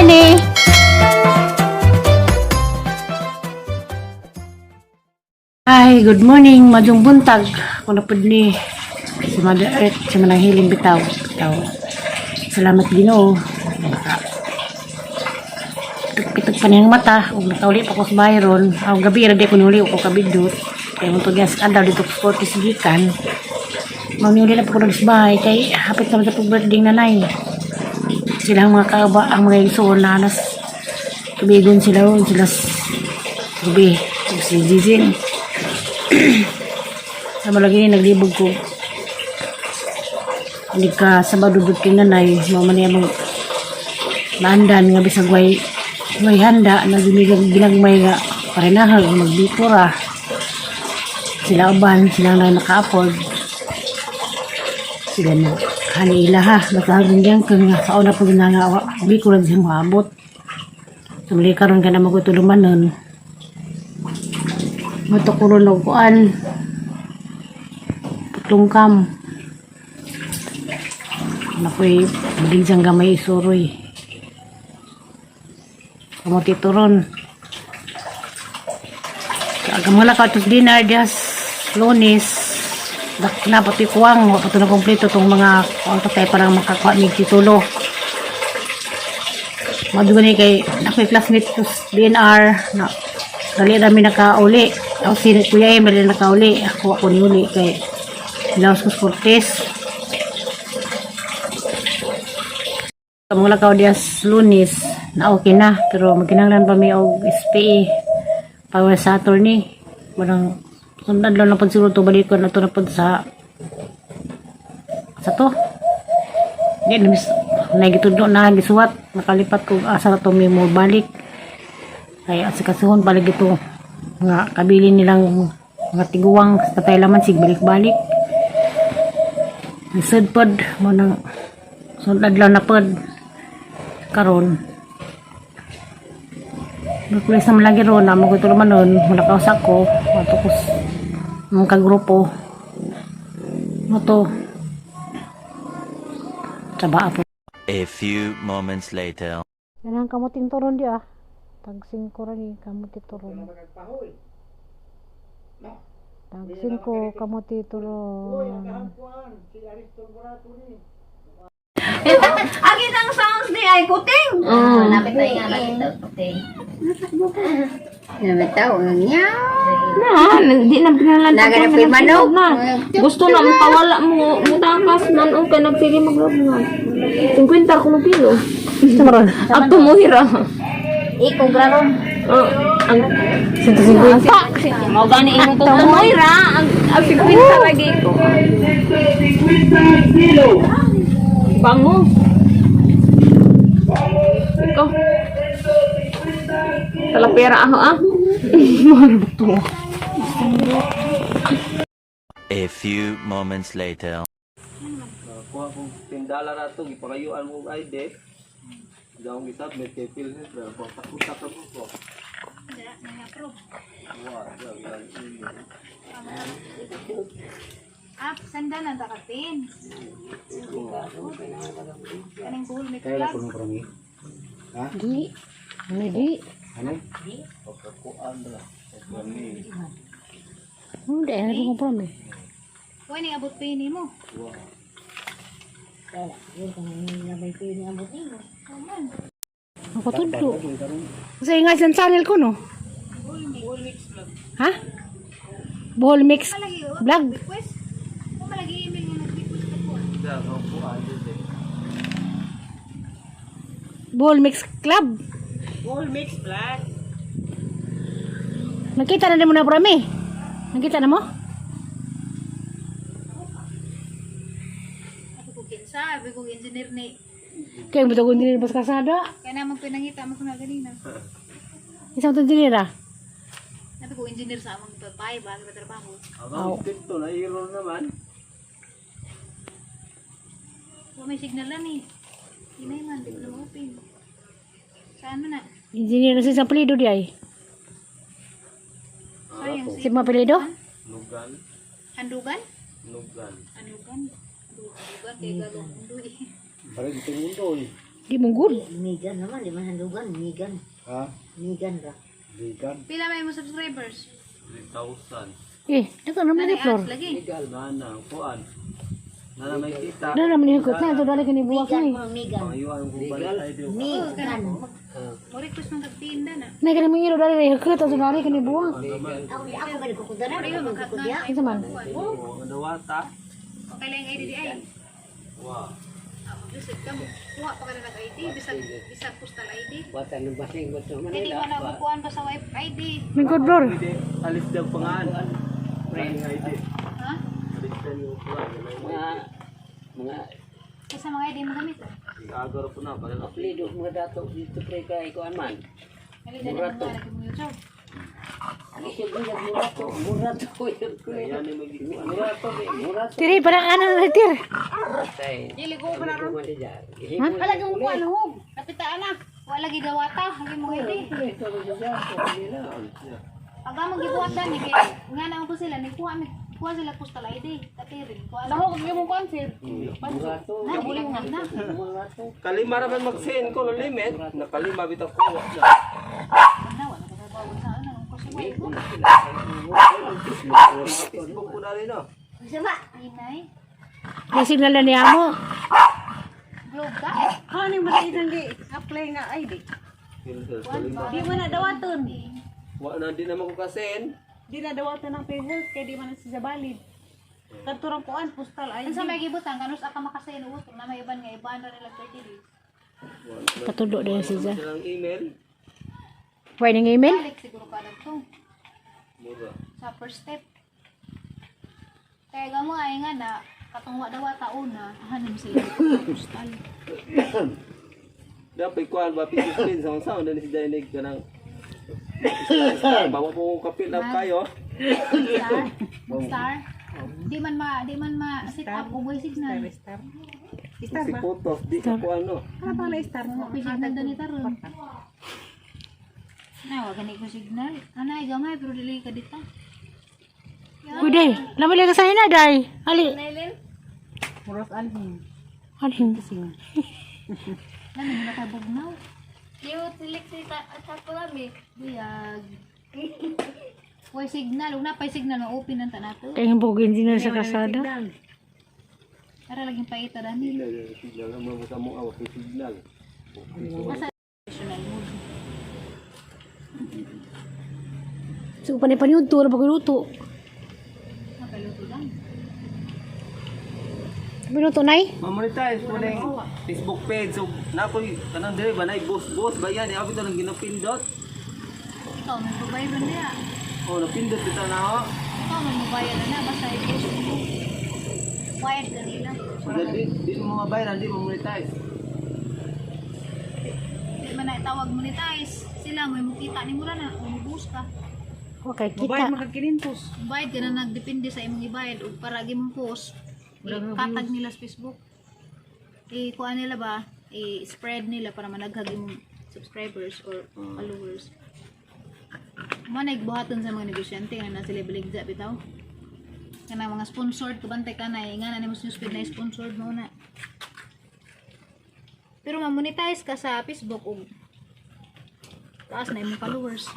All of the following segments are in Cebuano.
journey. Hi, good morning, maayong buntag. Ako na pud ni si Mother Earth, si Manang Hiling bitaw. Bitaw. Salamat, Ginoo. Pitik pa niyang mata, ug nakauli pa ko sa bayron. Ang gabi ra di ko nuli ko kabidot. Kay mo tugyas adlaw dito sa Cortes gikan. Manguli na pa ko sa bahay kay hapit naman sa pag-birthday na nanay. Sila ang mga kaaba, ang mga igsoon na anas tubigon sila ron, sila tubi, ug si Jizin. Sama lagi ni naglibog ko. Hindi ka Sabado birthday nanay, mao man niya mag naandan nga bisag way handa na ginagmay nga parinahal o magbikura sila, uban sila na naka-afford, sila na hani ila ha, basta hanggang diyan kung nga sa una pag na nga bikura siya moabot. Sumali karon ka na magutulumanon matukuron og kuan putlongkam. Nakoy bulingsang gamay, isuroy kamote turon. Aga mga lakaw tos dinner dias Lunes. Dak na pati kuwang, wa pa to na kompleto tong mga kuwang tatay para makakuha ni titulo. Madto ni kay ako'y classmate to DNR na dali rami nakauli. Ako si Kuya M dali nakauli. Ako ako niuli kay Laos ko Cortez. Mga lakaw dias Lunes na okay na, pero magkinahanglan pa mi og SPA power sa attorney. Walang sundan lang na pud siguro to, balikon na to na pud sa to. Di na mis nagitudlo na gisuwat nakalipat ko asa na to mi mo balik kay sa kasuhon balik ito nga kabilin nilang mga tiguang sa tatay laman sig balik-balik. Lisod pod mo nang sunod adlaw na pod karon. Magpulis naman lagi ron na magutulungan nun, malakaw ko, ato ko mga kagrupo. Mo to. Tsaba po. A few moments later. Yan ang kamuting turon di ah. Tag 5 ra ni kamuti turon. Tag 5 kamuti turon. Agit ang sounds ni ay kuting. Oh, napit na nga nakita kuting. Namataw, nyaw. Na, di na pinalan. Naganap yung manok. Na. Gusto na mapawala mo, mutakas nan ang kay nagsige maglabngan. 50 ko mo kilo. Samaron. At tumuhira. Iko graron. Oh, ang 150. Mao gani imong kung tumuhira, ang 50 lagi ko. Bango. Ikaw. Talapera ako ah. A few moments later. Kuha kong $10 ato, gipangayuan mo og ID. Hindi akong gisubmit kay PhilHealth ra, utak ko ko. Wa, wa, email. Ah, sandan ang takatin. Kaning buhol may vlog. Di. Ano di? Pagkakuan ra. Pagkami. Hindi, ano ko kompromi. Kuha ni abot pa mo. Wa. Ako tudlo. Sa nga silang channel ko no? Ha? Bohol Mix Malagi oh. Vlog. Request. Kung malagi email nga nag-request ka po. Sa kuan dito. Bohol Mix Club. Bohol Mix Vlog. Nakita na din mo na prami. Nakita na mo? Ako ko kinsa, abi ko engineer ni. Kaya mo ito kung bas kasada. Kaya naman pinangita mo ko na ganina. Isang to engineer ah. Sabi ko engineer sa among babae ba sa trabaho. Ang step to na error naman. Wa may signal lang eh. Hinay man, di ko na ma-open. Saan mo na? Engineer na si sa apelyido di ay. Sayang si Si mo apelyido? Nugan, Andugan? nugan. Andugan? Andugan kay gagong undoy. Parang ito mundo eh. Di mong good. Migan naman, di man handugan, migan. Ha? Migan ra. Vegan. Pila may mo subscribers? 3,000. Eh, dako naman ni Nanay Flor. ads lagi. Nana, kuan. Nana may kita. Dala naman ni hukot na ito dali kani buwak Migan ni. mo, migan. Pangayuan ko balik ID. Migan. Mo request man kag tinda na. Nay kani mo iro dali ni hukot ato dali kani buwak. Ako ako gani kukudara, Pero ako maghatngan kukudya. Kinsa man? Oh, dawata. Okay lang ID di ay. Wa. Joseph, ka mo kuha pa ka na nag-ID, bisag bisag postal ID. Wata nang basing ko sa Kaya di mo na kukuhaan pa sa wife ID. May good Flor. Pwede alis daw pangaan. Running ID. Ha? Alis daw yung kuan. Mga mga Kasi mga ID mo gamit. Eh. Agaro po na balik. apelido mga dato dito pre kay kuan man. Dali dali mo nga lagi mo YouTube. Isip mo yung murato, murato yun ko. Ayan ni magiging Murato, murato. Tiri parang ano na tir. Tay. Dili ko pa na ron. Ha? Wala kang kuha na hog. Napitaan na. Wala lagi dawata, lagi mo ID. Pag among gibuhat dan ni kay nga na po sila ni kuha mi kuha sila postal ID. Katirin kuha. Nahog mo kuan sir. Murato. Na buling na na. Kalima ra man mag-send ko no limit. Nakalima bitaw ko. Wa na. Na wala ka bawon sa ano kasi wala ko. Facebook ko na rin no. Unsa ba? Inay. May signal na niya mo. Globe ka. Ano mo sa di apply nga ID? Kalima. Di mo na dawaton. Wa na di naman ko ka-send. Di na dawaton ang PhilHealth kay di man na siya valid. Kanturang kuan postal ID. Unsa may gibutang kanus aka makasay no utong na may iban nga iban ra nila 30 days. Patulo din si Ja. Silang email. Pwede ng email? Balik siguro ka to Mura. sa first step. Kaya gamo ay nga na katong wa dawata una, hanom sila postal. Dapat kuan ba pipin sa sa na si Jainig kanang Bawa po ko kapil lang kayo. Star, star. Di man ma sit up og way signal. Star. Si Putos di ka kuan no. Ano pala star mo? May signal dani taron. Na wa gani ko signal. Anay gamay pero dili ka dita. Uy, day. Lama ka sa ina, day. Ali. Muros alhin. Alhin. Lami na ka bugnaw. Buyag. Way signal, ug napay signal ma-open ang tanato. Kaya yung bugin din sa kasada. Para laging paita dani. Signal signal ang mga sa mo awa signal. Asa professional mode. So, panay-paniud to, wala pa luto. Nakaluto lang. Pinuto, nay? Mamonetize po na yung Facebook page. So, nakoy, kanang dire ba, nay, boss, ba yan? Abi to nang ginapindot. Ikaw man babayaran niya. Oh, napindot dito na ho. Ikaw man mabayaran na basta i-post mo. Bayad ka nila. So, di, di mo mabayaran, di mo monetize. Di man na itawag monetize. Sila mo mukita ni mura na o mo-boost ka. Okay, kita. Magkakinintos. Bayad ka na nagdepende sa imong ibayad ug para gimong post. Katag nila sa Facebook. I-kuha nila ba? I-spread nila para managhag imong subscribers or followers. Mo na buhaton sa mga negosyante nga na sila baligja bitaw. Kana mga sponsored kabantay ka na eh. Nga na nimo sa newsfeed na sponsored mo na. Pero ma-monetize ka sa Facebook ug taas na imong followers.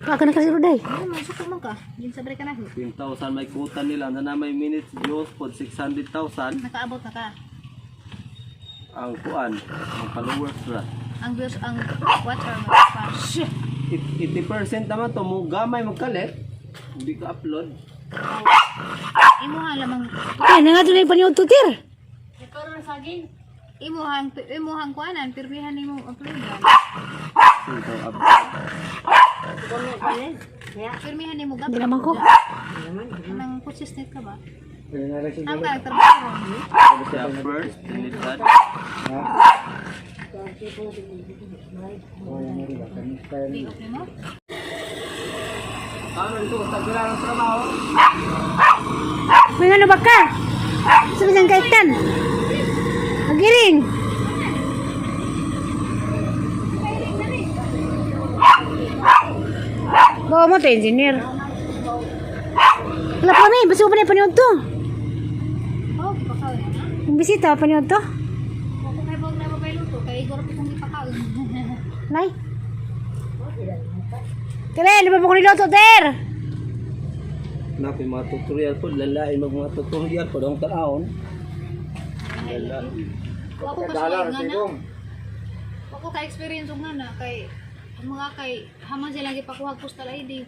Baka na kasi day. Ano man suko man ka? Ginsabre ka na. 10,000 may kuta nila. Na may minutes views po, 600,000 Nakaabot na ka. ang kuan, ang followers ra. Ang views ang watch hour mo pa. 80% naman to mo gamay magkalit. Hindi ka upload. Imuha lamang Ay, nga doon ay paniud to, tir. imuhang imuhang kuanan pirmihan nimo uploadan. So, upload. Pirmihan nimo Hindi naman ko. Anang consistent ka ba? Ang ka nagtrabaho. Siya first, dinidad. Day off nimo? Ano dito, basta sila ng trabaho. May ano ba ka? Sa isang kaitan. Agiring. Bawa mo to, engineer. Wala pa na eh. Basta ko pa na paniod to. Oh, gipakaw na na. Ang bisita, paniod to. Kung kay bog na Nay. Tere, di ba mo ko niluto, Ter? Napay mga tutorial po, lalain mag mga tutorial po, dong taon. Lalain. Wa ko kasuway nga na. Wa ko ka-experience og nga na kay ang mga kay hamang sila gipakuha postal ID.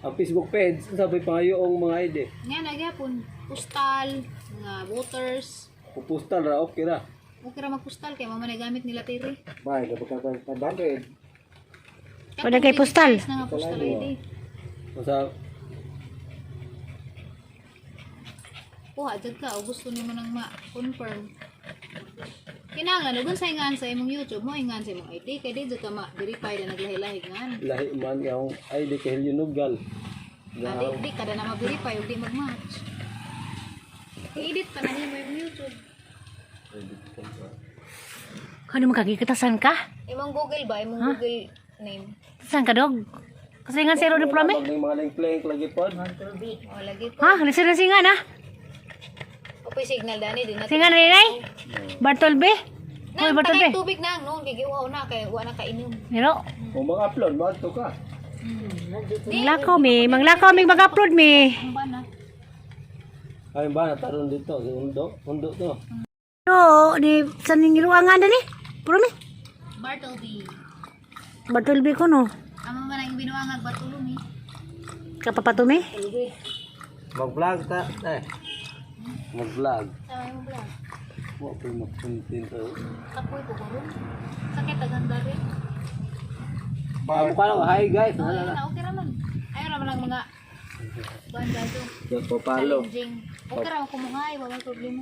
Ang Facebook page, sabi pa ngayon ang mga ID. Nga na gyapon postal, mga voters. Kung postal ra, okay ra. Okay ra magpostal kay mama na gamit nila tiri. Bay, dapat ka 500. Wala kay postal. Na nga postal ID. Sa Kuha jud ka o gusto nimo nang ma-confirm. Kinahanglan ug unsay ngan sa imong YouTube mo ingan sa imong ID kay di jud ka ma-verify na naglahi-lahi ngan. lahi man yung ID kay Helionugal. Ah, di kada na ma-verify ug di mag-match. I-edit pa na nimo imong YouTube. Ano makakikitasan ka? Imong Google ba? Imong Google name. Tasan ka, dog? Kasi nga zero ni Prome. Mag mga link-link lagi po. O lagi po. Ha? Listen na singa na. Upoy signal dani di na. Singa na ni Nay. Bartolbe. Hoy, Nang Bartolbe. tagay tubig nang noon gigiuhaw na kay wa na kainom. Niro. Kung mag-upload, maadto ka. Manglakaw mi, manglakaw mi mag-upload mi. Ang ba na? Ay ba nataron dito sa undo, undo to. No, ni sa ning nga dani. Prome. Bartleby. Bartolbe ko no. Amo man ang binuangag Bartolome. Kapapatumi. Mag-vlog ta, eh. Mag-vlog. Sama imong vlog. Wa pa mag-content to. Kapoy ko karon. Sakit aganda rin. Ah, mukha lang, hi guys. Oh, yun na, okay raman. Ayaw raman ang mga banda to. Papalo. Challenging. Okay raman kumuhay, wala problema.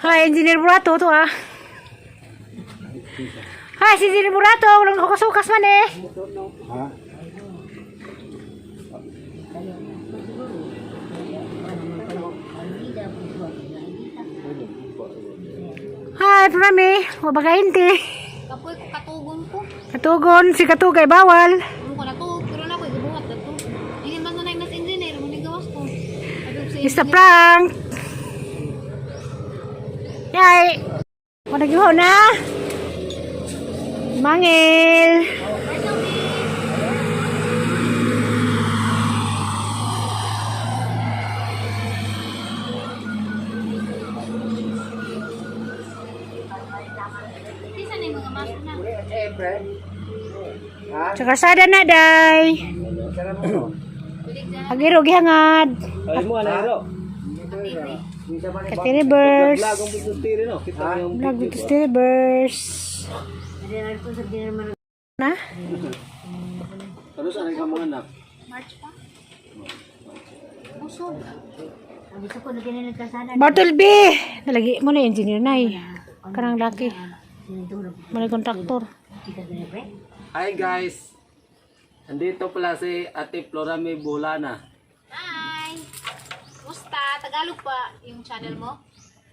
Hi, Engineer Burato to ah. Hi, si Engineer Burato, walang hukas-hukas man eh. Ha? Hi, Prome. Wa ba kahinti? Kapoy ko katugon ko. Katugon, si Katugay bawal. Ano ko na to, pero na ako gibuhat na to. Ingin man na nas engineer, mo ni gawas ko. Sabi ko sa It's a engineer, prank. Yay! Wala giho na. Mangil. Kinsa na yung mga mask na? Sa kalsada na, day. Agiro, gihangad. Ay mo ana iro. Katinibers. Vlog ang butustiri no. Kita mo yung Vlog with Tinibers. Na? Ano sa ka mga anak? March pa? Busog. Ang gusto ko na ganyan nagkasada. Bartolbe! Nalagi mo na engineer na eh. Karang laki. Malay kontraktor. Kita ganyan, pre. Hi guys. Andito pala si Ate Florame Bulana. Hi! Musta? Tagalog pa yung channel mo?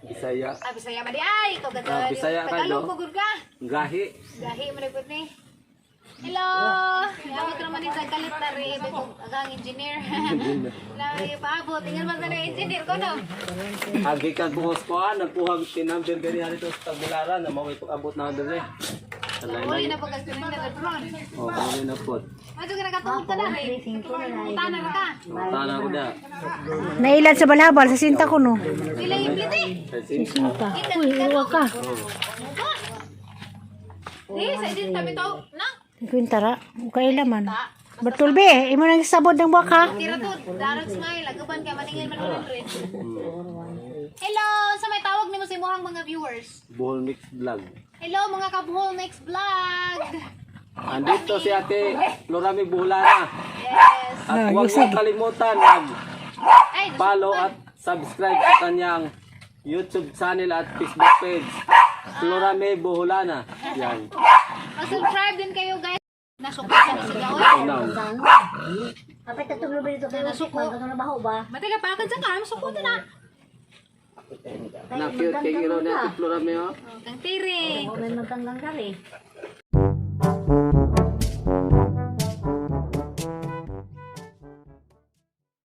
Bisaya. Ah, Bisaya ba di? Ay, ikaw ganda. Ah, Bisaya ka, Tagalog no? mo, gud ka. Gahi. Gahi mo na gud ni. Hello! Gamit naman yung kalit na rin. Agang engineer. Lami paabot. Tingnan mo na engineer ko, no? Agi kan buhos ko ah, nagpuhag tinambir gani dito sa Tagbilaran na mao ipag-abot na dere. Uli na pagkasunin na ron. Oh, uli na pod. Madyo ka nakatuog ka na. Utana ra ka. Tana ko na. Nailad sa balabal sa sinta ko no. Pila yung blit eh. Sinta. Uy, uwa ka. Di, sa idin tabi to. Na, Kwenta ra. Kaila man. Bartolbe, imo nang sabod ng buwak ha. tira to. Darag smile. Agaban kay maningil man 100. Hello! Sa may tawag nimo sa imuhang mga viewers. Buhol Mix Vlog. Hello mga kabuhol next vlog. Andito si Ate Florame Bulana. Yes. At huwag mong kalimutan mag Ay, follow at subscribe sa kanyang YouTube channel at Facebook page. Florame Buholana. Yan. Mag-subscribe din kayo guys. Nasuko sa sila oy. Now. Kapit tatong lubi dito kayo. Nasuko. Magkano na baho ba? Matiga pa ka dyan ka, masuko na na. Na cute kay Iro na Ate Florame oh. Oh, Kang tiri. O may magkanggang kari.